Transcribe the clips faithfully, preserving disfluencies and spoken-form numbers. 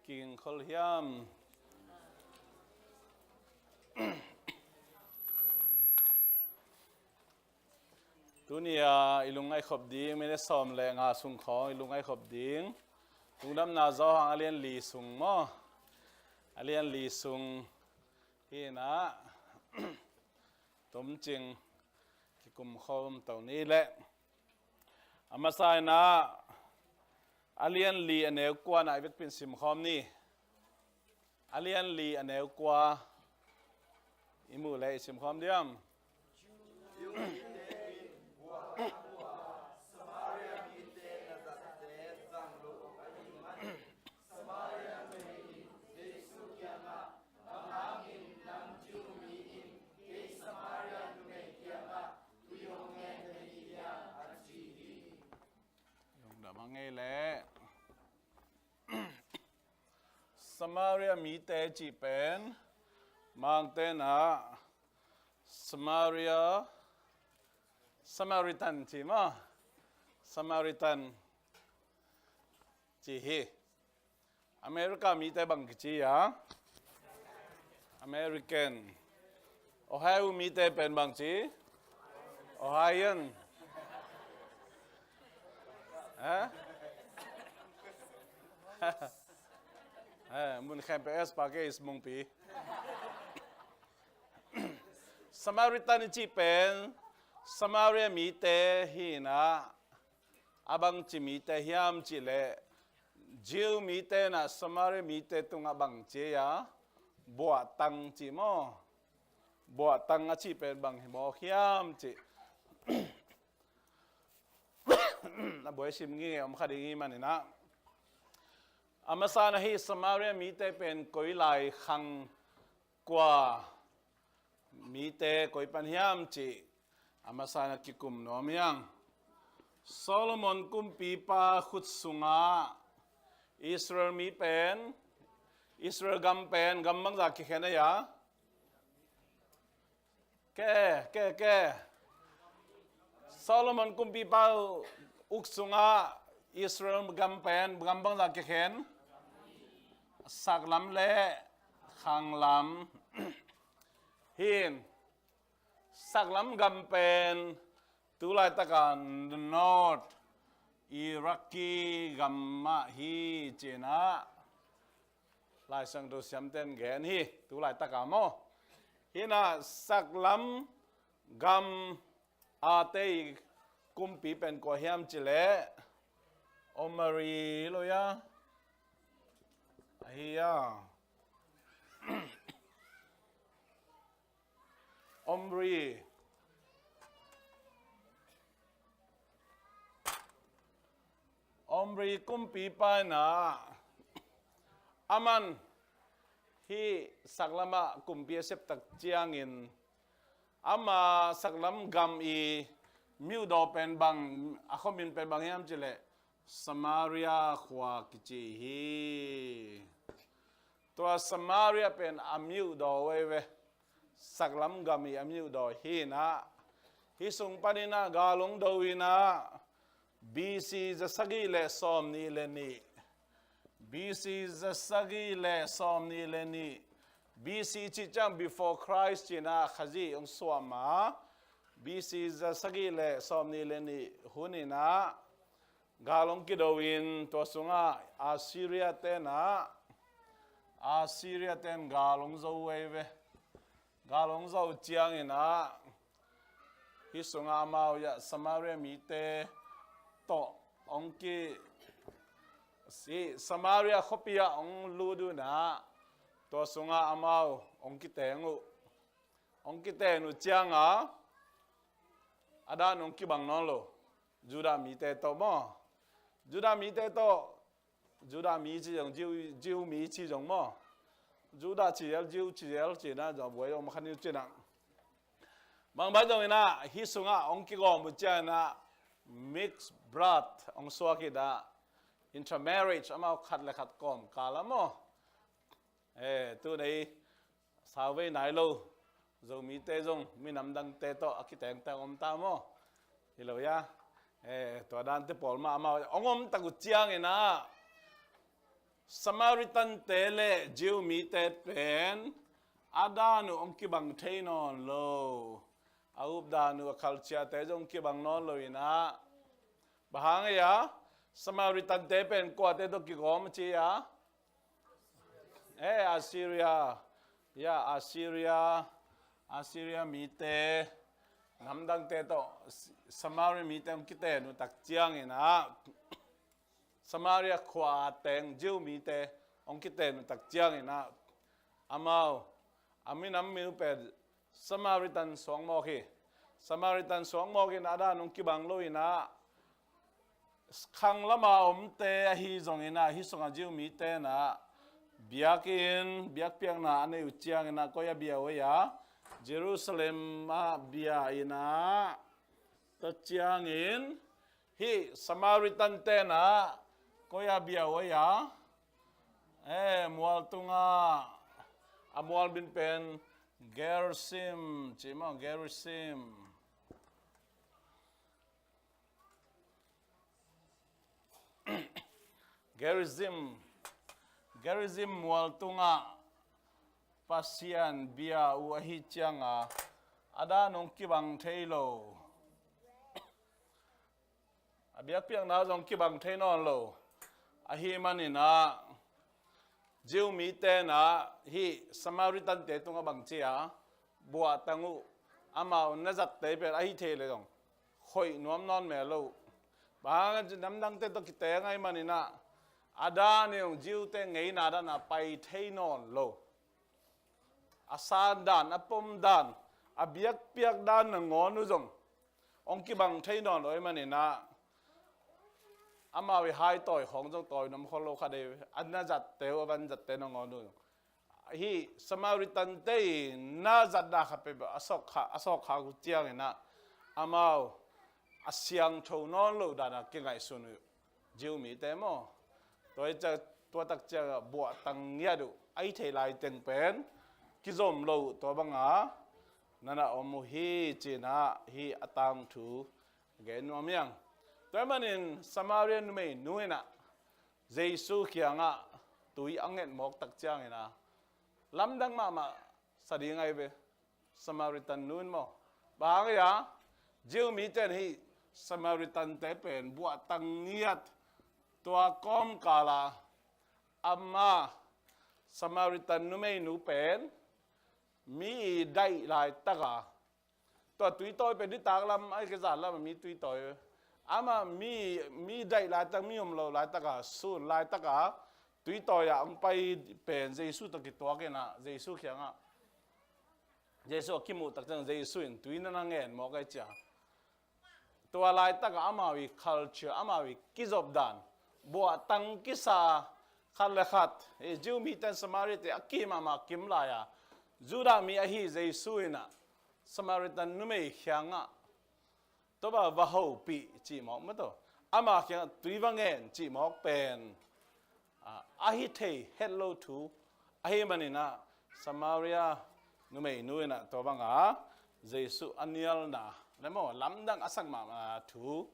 King khol hiam? Tuni-a i lungngaih khop ding, minute sawm le nga sung khawng i lungngaih khop ding. Lungdamna Johan a lian li sung maw? A lian li sung hi-in ah tomcing kikum khawm to ni leh. A masa-in ah a lian li a neu kua-na i vekpi-in sim khawm ni. A lian li a neu kua i muh leh i sim khawm diam? Lungdam a ngei leh. Samaria mite cih pen Mangte-in ah Samaria, Samaritan ci maw? Samaritan ci hi. America mite bang kici a? American. Ohio mite pen bang ci? Ohioan. Ha? Eh, mun khempeuh S pa ke is mungpi. Samaritan i cih pen Samaria mite hi-in ah, a bangci mite hiam cih leh, Jew mite-in ah Samaria mite tungah bang ci a? Buahtang ci maw? Buahtang a cih pen bang hi mawk hiam cih a buai sim ngingei om kha ding hi manin ah, a masa-in ah hih Samaria mite pen koi lai khang kua mite, koi pan hiam cih a masa-in ah kikum nuam hi hang. Solomon kumpipa khut sungah Israel mi pen, Israel gam pen gam bangzah kikhen a hia? Ke, ke, ke. Solomon kumpipa uk sungah Israel gam pen gam bangzah kikhen? Saklam le khanglam. Hi-in saklam gam pen tu laitaka North Iraqi gam mah hi ci-in ah Lai Siangtho siamten gen hi, tu laitaka maw. Hi-in ah saklam gam a tei kumpi pen kua hiam cih leh Omri lo hia? Ahi a. Omri. Omri kumpipa in ah, aman hih saklamah kumpi a sep tak ciangin, ama saklam gam i myodaw pen bang, a khuamin pen bang hiam cih leh Samaria khua kici hi. Tua Samaria pen a myodaw ei ve. Saklam gam i a myodaw hi-in ah, hih sung panin ah gal hong do-in ah, B C za sagih le sawmnih le nih, B C za sagih le sawmnih le nih, B C cih ciang before Christ ci-in ah Khazih hong suah ma, B C za sagih le sawmnih le nih hun in ah gal hong kido-in, tua sungah Assyria ten ah, Assyria ten gal hong zo ei ve. Gal hong zo ciangin ah, hih sungah amau ah Samaria mite tawh hong ki, si, Samaria khuapi ah hong lut un ah, tua sungah amau hong kiteng uh. Hong kiteng uh ciangah, a dan hong kibang nawn lo. Judah mite tawh maw? Judah mite tawh, Judah mi ci zong, Jew, Jew mi ci zong maw? Judah ci zel, Jew ci zel, ci-in ah zong buai om kha ni uh ci-in ah. Bang bang zong in ah, hih sungah hong kigawm uh ciangin ah, mixed blood hong suak in ah, intermarriage, amau khat le khat kawmkal ah maw? Eh, tu nei, sauvei nai lo Zomite zong minam dangte tawh a kitengteng om ta maw? Hi lo hia? Eh, tua dante pawl mah amau hong om tak uh ciangin ah, Samaritan-te le Jew mite pen a dan uh hong kibang thei nawn lo. A updan uh, a culture-te zong kibang nawn lo inah. Bang hang hiam? Samaritan-te pen kuate tawh kigawm a ci a? Eh, Assyria. Ya, Assyria. Assyria mite, namdangte tawh Samaria mite hong kiten uh tak ciangin ah, Samaria khua a teng Jew mite hong kiten uh tak ciangin ah, amau a minam min uh pen Samaritan suang mawk hi. Samaritan suang mawk in a dan hong kibang lo inah, khang lama omte ahi zongin ah, hih sungah Jew mite inah biakinn, biakpiakna a nei uh ciangin ah, koi a bia uh hiam? Jerusalem ah bia inah. Tua ciangin hih Samaritan-te inah koi a bia uh hiam? Eh, mual tungah, a mual min pen Gerizim ci maw, Gerizim. Gerizim, Gerizim mual tungah Pasian bia uh ahi ciangah a dan hong kibang thei lo. A biakpiakna zong kibang thei nawn lo. Ahih manin ah, Jew mite inah hih Samaritan-te tungah bang ci a, buahtang uh, amau na zatte pen ahi thei leh zong khoih nuam nawn mel lo. Bang hang hiam cih leh namdangte tawh kiteng ahih manin ah, a dan in zong Jew-te ngeina dan ah pai thei nawn lo. A san dan, a pom dan, a biakpiak dan nangawn uh zong hong kibang thei nawn lo ahih manin ah, amau i hai tawi khawng zong tawi nuam khol lo kha dei, a na zatte uh, a van zatte nangawn uh zong. Hih Samaritan-te i na zatna khat peuhpeuh a sawk kha, a sawk kha uh ciangin ah, amau a siangtho nawn loh dan a kingaihsun uh. Jew mite maw, tua hi ciang, tua tak ciangah buahtang ngiat uh, ahi thei lai teng pen kizom lo uh, tua banga na na om uh hi ci-in ah, hih a tangthu gen nuam hi hang. Tua ahih manin Samaria numeinu in ah Jesu kiangah tui a nget mawk tak ciangin ah, lamdang mahmah sa ding ahi ve. Samaritan nu in maw. Bang hang hiam? Jew mite in hih Samaritan-te pen buahtang ngiat, tua kawmkal ah amah Samaritan numeinu pen mi i daih laitak a, tua tuitawi pen nitak lam ahi kei, zan lam ah mi tuitawi, amah mi, mi daih laitak, mi om lo laitak a, sun laitak a tuitawi ah hong pai pen Jesu tawh kituak in ah, Jesu kiangah, Jesu a kimuh tak ciang Jesu in tui na na ngen mawk ahi cia. Tua laitak ah amau i culture, amau i kizop dan, buahtang kisa, khat le khat, eh, Jew mite in Samaria-te a kim mahmah kim lai a, Judah mi ahi Jesu in ah Samaritan numei kiangah, tua bang va hopih cih mawk maw, tua ama kiangah tui va ngen cih mawk pen, ah, ahi thei het lo thu ahih manin ah, Samaria numeinu in ah tua banga Jesu a nialna le maw, lamdang a sak mahmah thu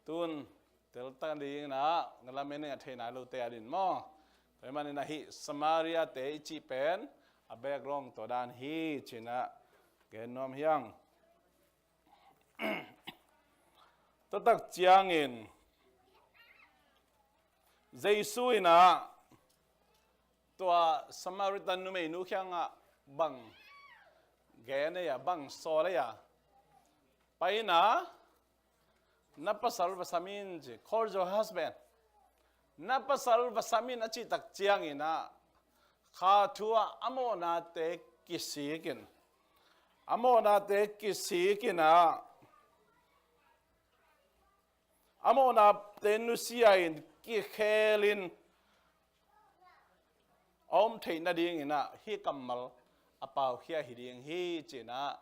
tun telta ding in ah, na lam en in a thei nai lote a din maw. Tua ahih manin ah hih Samaria-te i cih pen a background tua dan hi ci-in ah gen nuam hi hang. Tua tak ciangin Jesu in ah tua Samaritan numeinu kiangah bang gen ei a, bang sawl ei a, pai in ah, na pasal va sam in ci, call your husband. Na pasal va sam in a cih tak ciangin ah, kha thu ah a mawhnate kisik in, a mawhnate kisik in ah, a mawhnate nusia in, kikhel in, a om theih nadingin ah hih kammal a paukhia hi ding hi ci-in ah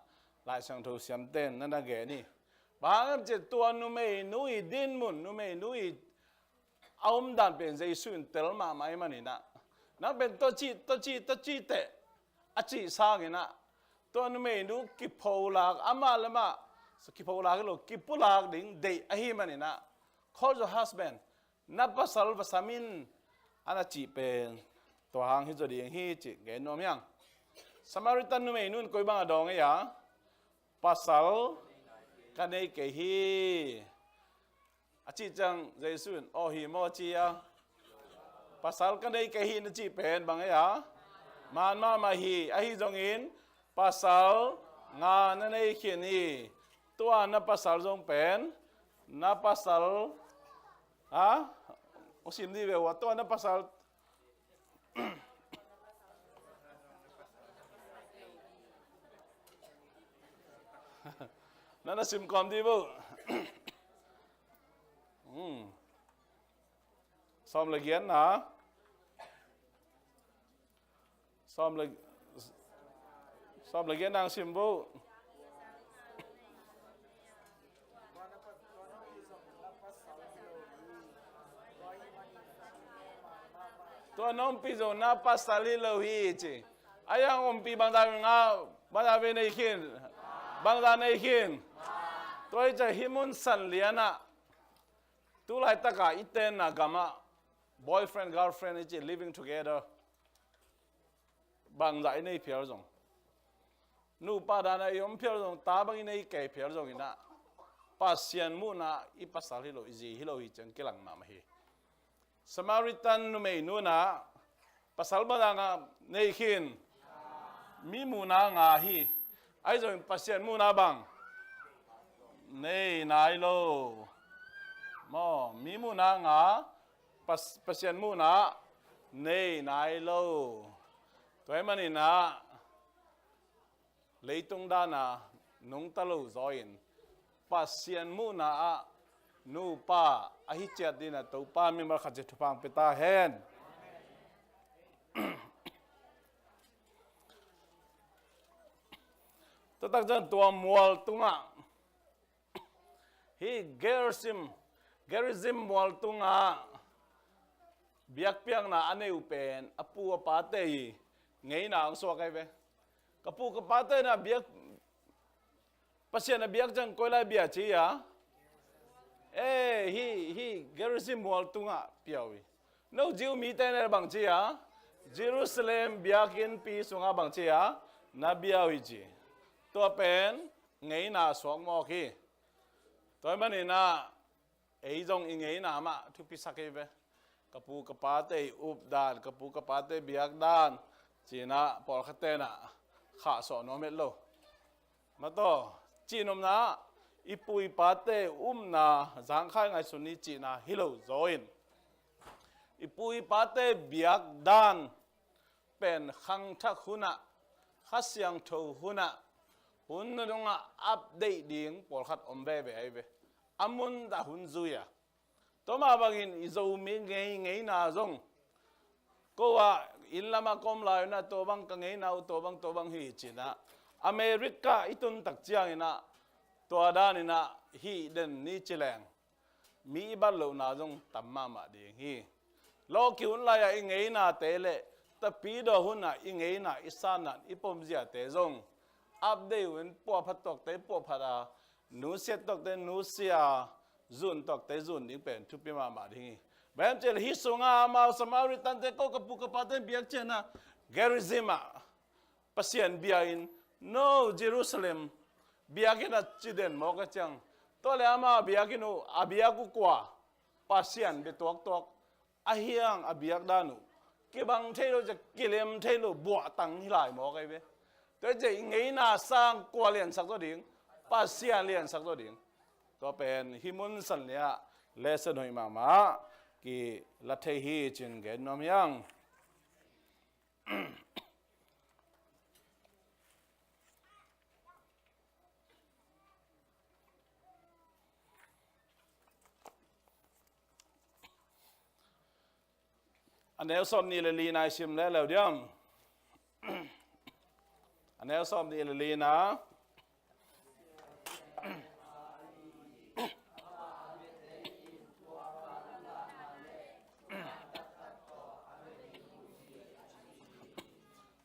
Lai Siangtho siamte in na na gen hi. Bang hang hiam cih leh tua numeinu i dinmun, numeinu i a omdan pen Jesu in tel mahmah ahih manin ah, nang pen tua ci, tua ci, tua ci teh a cih sangin ah, tua numeinu kipholak, amah le amah kipholak hi lo, kipulak ding deih ahih manin ah, call your husband, na pasal va sam in, a na cih pen tua hang hi zaw ding hi cih gen nuam hiang. Samaritan numei nun koi bang a dawng ei a, pasal ka nei kei hi. A cih ciang Jesu in, aw hi maw ci a, pasal ka nei kei hi na cih pen bang ei a, man mahmah hi. Ahi zongin pasal nga na nei khin hi. Tua na pasal zong pen na pasal, ha? Usim ni ve ua, tua na pasal. Na na sim kawm di bo. Hmm. Sawm le giat na. Sawm le, sawm le giat nang sim bo. Tua na ompih zong na pasal hi lo hi ci. A yang ompih bangzah nga, bangzah ve nei khin, bangzah nei khin. Tua hi ciah hih mun San lianah, tu laitakah i tenna gamah boyfriend girlfriend i ci, living together, bangzah i nei phial zong, nupa danah i om phial zong, ta bang i nei kei phial zong inah, Pasian muhna i pasal hi lo, i zi hi lo hi ciang kilang mahmah hi. Samaritan numei nunah pasal bangzah nga nei khin, mi muhna nga hi. Ahi zongin Pasian muhna bang nei nai lo. Maw, mi muhna nga, Pas-, Pasian muhna nei nai lo. Tua hi maninah leitung dana nungta lo zaw in Pasian muhna ah nupa ahi ciat dinah Topa mimal khat ci thupha pia ta hen. Tua tak ciang tua mual tungah, hih Gerizim, Gerizim mual tungah biakpiakna a nei uh pen a pu a pate i ngeina hong suak ahi ve. Ka pu ka pate na biak, Pasian a biak ciang koi lai bia ci a? Eh, hih, hih Gerizim mual tungah pia uh hi. No Jew mite na bang ci a? Jerusalem biakinnpi sungah bang ci a? Na bia uh hi ci. Tua pen ngeina suak mawk hi. Tua hi maninah ei zong i ngeina mah thupisak hi ve. Ka pu ka pate i updan, ka pu ka pate biakdan, cinah pawlkhat tenah khahsuah nuam het lo. Mataw, cihnopna, i pu i pate upna zangkhai ngaihsun ni cihna hi lo zaw in, i pu i pate biakdan pen khangthak hunah, Kha Siangtho hunah, hun nunungah update ding pawlkhat om veve ahi ve. A mun dah hun zui a. Tua mah bangin i Zomi ngei, ngeina zong, ko ah inn lamah ka om lai unah tua bang ka ngeina uh, tua bang, tua bang hi cinah, America i tun tak cianginah tua daninah hih den ni ci leng mi i bat lohna zong tam mahmah ding hi. Lawki hun lai-ah i ngeinate le tapidaw hunah i ngeina, i sanna, i pomziate zong update uh in puahphat tuakte puahphat a, nusiat tuakte nusia, zun tuakte zun ding pen thupi mahmah ding hi. Bang hiam cih leh hih sungah amau Samaritan-te, ko ka pu ka pate biak ciangin ah Gerizim ah Pasian bia in, no Jerusalem biakinn ah ci den mawk a ciang, tua leh amau a biakinn uh, a biak uh kua? Pasian bia tuaktuak. Ahi hang a biak dan uh kibang thei lo, kilem thei lo, buahtang hi lai mawk ahi ve. Tua hi ciah i ngeina sang kua liansak zaw ding? Pasian liansak zaw ding. Tua pen hih mun San liah lesson hoih mahmah kila thei hi cin gen nuam hiang. A neu sawm nih le lina i sim leuleu diam? A neu sawm nih le lina.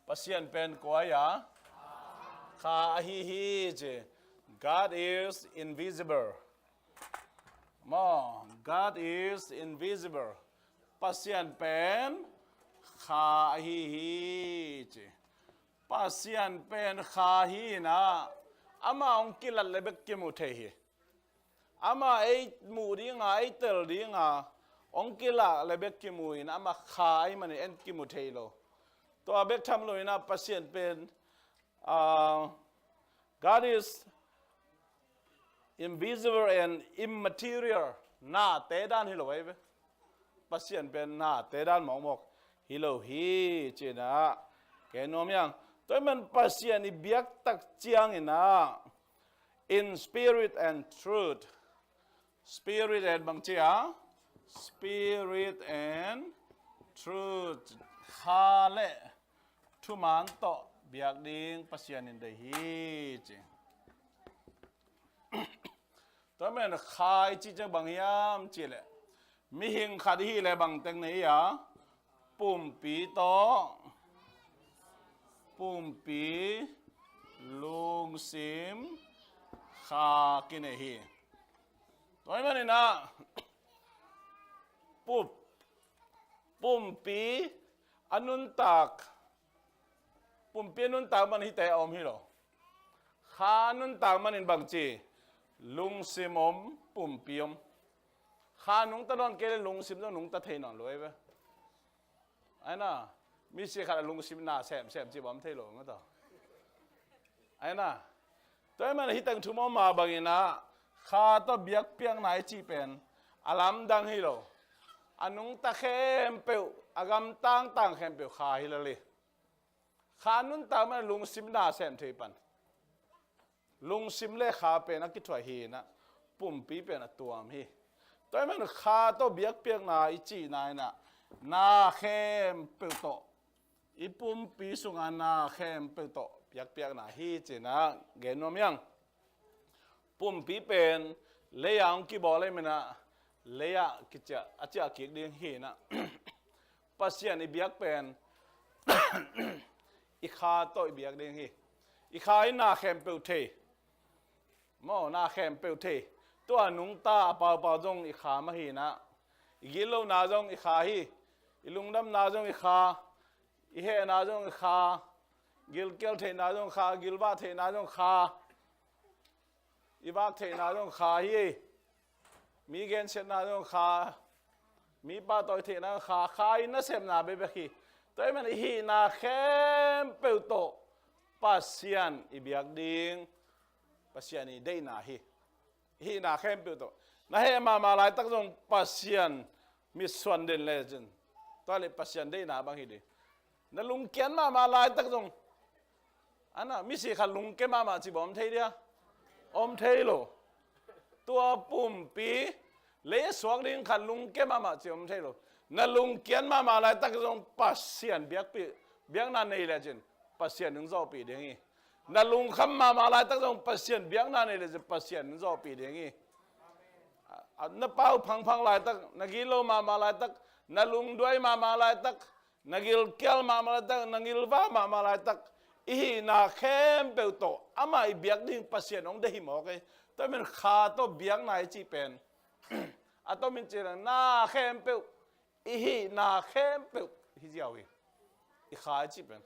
Pasian pen kua hi a? Kha ahi hi ci. God is invisible. Maw, God is invisible. Pasian pen Kha ahi hi ci. Pasian pen Kha hi inah, amah hong kilat le bek kimu thei hi. Amah ei muh dinga, ei tel dinga, hong kilat le bek kimu in, amah Kha ahih manin en kimu thei lo. Tua bek tham lo inah Pasian pen, ah, God is invisible and immaterial, nate dan hi lo ahi ve. Pasian pen nate dan mawkmawk hi lo hi ci inah gen nuam hi hang. Tua ahih man Pasian i biak tak ciang inah, in spirit and truth. Spirit and bang ci a? Spirit and truth. Kha le thuman tawh biak ding Pasian in deih hi ci. Tua ahih man Kha i cih ciang bang hiam cih leh, mihing khat i hih leh bang teng nei a, pumpi tawh, pumpi, lungsim, Kha kinei hi. Tua ahih man inah, pup, pumpi a nuntak, pumpi a nuntak man hihte a om hi lo. Kha a nuntak manin bang ci, lungsim om, pumpi om. Kha nungta nawn kei le lungsim zong nungta thei nawn lo ahi ve. Ahi na, misi khat a lungsim na semsem ci bawm thei lo nga tawh. Ahi na, tua ahih man hih teng thu mawma bang inah, Kha tawh biakpiakna i cih pen a lamdang hi lo. A nungta khempeuh, a gamtangtang khempeuh Kha hi lel hi. Kha nuntak man lungsim na sem thei pan. Lungsim le Kha pen a kithuah hi inah, pumpi pen a tuam hi. Tua ahih man Kha tawh biakpiakna i cihna inah, na khempeuh tawh, i pumpi sunga na khempeuh tawh biakpiakna hi ci inah gen nuam hi hang. Pumpi pen lei-ah hong kibawl ahih man inah, lei-ah kiciah, a ciah kik ding hi inah, Pasian i biak pen i Kha tawh i biak ding hi. I Kha in na khempeuh thei. Maw, na khempeuh thei. Tua nungta a paupau zong i Kha mah hi inah, i gitlohna zong i Kha hi. I lungdamna zong i Kha. I hehna zong i Kha. Gilkial theihna zong Kha. Gilvah theihna zong Kha. I vak theihna zong Kha hi. Mi gensiatna zong Kha, mi pahtawi theihna zong Kha, Kha i nasepna bekbek hi. Tua ahih man i hihna khempeuh tawh Pasian i biak ding, Pasian i deihna hi. I hihna khempeuh tawh. Na heh mahmah laitak zong Pasian mitsuan den lecin, tua leh Pasian deihna bang hi ding. Na lungkiat mahmah laitak zong, a na, misi khat lungkia mahmah ci bawm thei dia? Om thei lo. Tua pumpi lei a suak ding khat lungkia mahmah ci om thei lo. Na lungkiat mahmah laitak zong Pasian biakpi, biakna nei lecin Pasian in zawhpih ding hi. Na lungkham mahmah laitak zong Pasian biakna nei lecin Pasian in zawhpih ding hi. A, a, na pau phangphang laitak, na gilo mahmah laitak, na lungduai mahmah laitak, na gilkial mahmah laitak, na gilvah mahmah laitak, i hihna khempeuh tawh amah i biak ding Pasian hong deih hi mawk hi. Tua ahih man Kha tawh biakna i cih pen, a tomin cih leh na khempeuh, i hihna khempeuh hi ziau hi. I Kha i cih pen,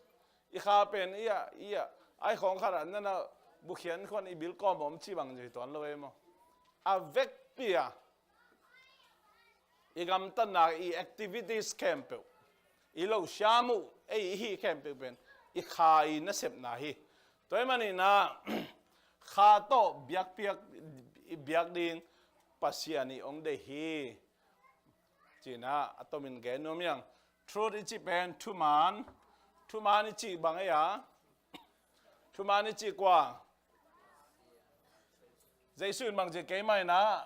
i Kha pen i a, i a, ai khawng khat ah na na bukhian khuan i bil kawm om cih bang hi tuan lo ei maw. A vekpi a, i gamtatna, i activities khempeuh, i lo siam uh, ei i hih khempeuh pen i Kha i nasepna hi. Tua ahih man inah, Kha tawh biakpiak, i biak ding Pasian i hong deih hi. Ci inah a tomin gen nuam hi hang. Truth i cih pen thuman. Thuman i cih bang ei a? Thuman i cih kua? Jesu in bang ci, keimah inah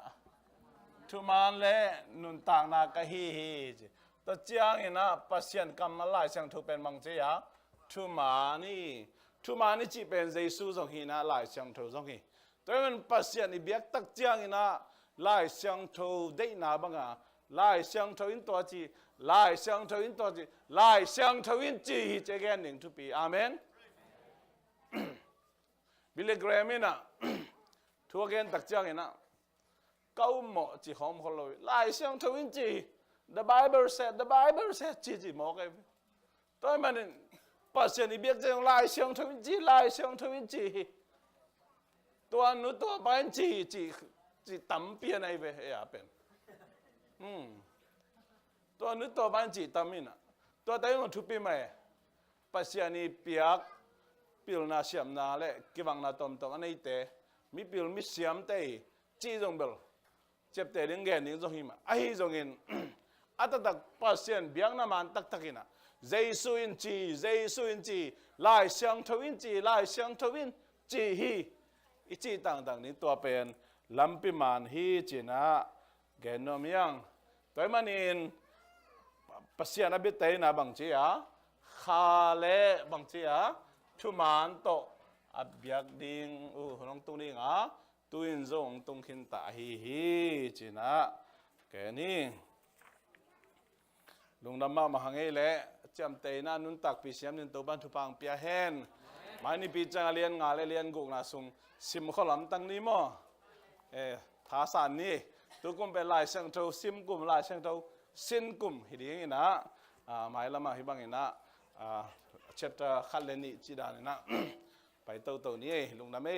thuman le nuntakna ka hi hi ci. Tua ciang inah Pasian kammal Lai Siangtho pen bang ci a? Thuman hi. Thuman i cih pen Jesu zong hi inah Lai Siangtho zong hi. Tua ahih man Pasian i biak tak ciang inah Lai Siangtho deihna banga, Lai Siangtho in tua ci, Lai Siangtho in tua ci, Lai Siangtho in ci hi ci gen ding thupi. Amen. Billy Graham inah thu a gen tak ciang inah, ka um mawh ci khawm khol lo hi. Lai Siangtho in ci hi. The Bible said, the Bible said, ci ci mawk ahi ve. Tua ahih manin Pasian i biak ciang Lai Siangtho in ci, Lai Siangtho in ci hi. Tua nu tua pa in ci hi, ci, ci tampi a nei ve, ei a pen. Hmm. Tua nu tua pa in ci tam in a. Tua ta in thupi mai. Pasian i piak pilna siamna le kivakna tomtom a neite, mipil misiamte hi, ci zong bel ciapteh ding gen ding zong hi mah. Ahi zongin a taktak Pasian biakna man taktak in a, Jesu in ci, Jesu in ci, Lai Siangtho in ci, Lai Siangtho in ci hi. I cih tangtang ding tua pen lampi man hi ci-in a gen nuam hi hang. Tua ahih manin Pasian a biate in a bang ci a, kha le bang ci a, thuman tawh a biak ding uh hun hong tung ding a, tu-in zong hong tung khin ta ahi hi ci-in a gen hi. Lungdam mahmah hang ei leh, ciamteh in a nuntakpih siam dingin Topa'n thupha hong pia hen. Mai Nipi ciang a lian nga le lian gukna sung sim khol lamtang ni maw? Eh, thasan ni. Tu kum pen Lai Siangtho sim kum, Lai Siangtho sin kum hi ding in a, ah, mailam ah hih bang in a, ah, chapter khat le nih cih dan in a pai toto ni ei, lungdam ei.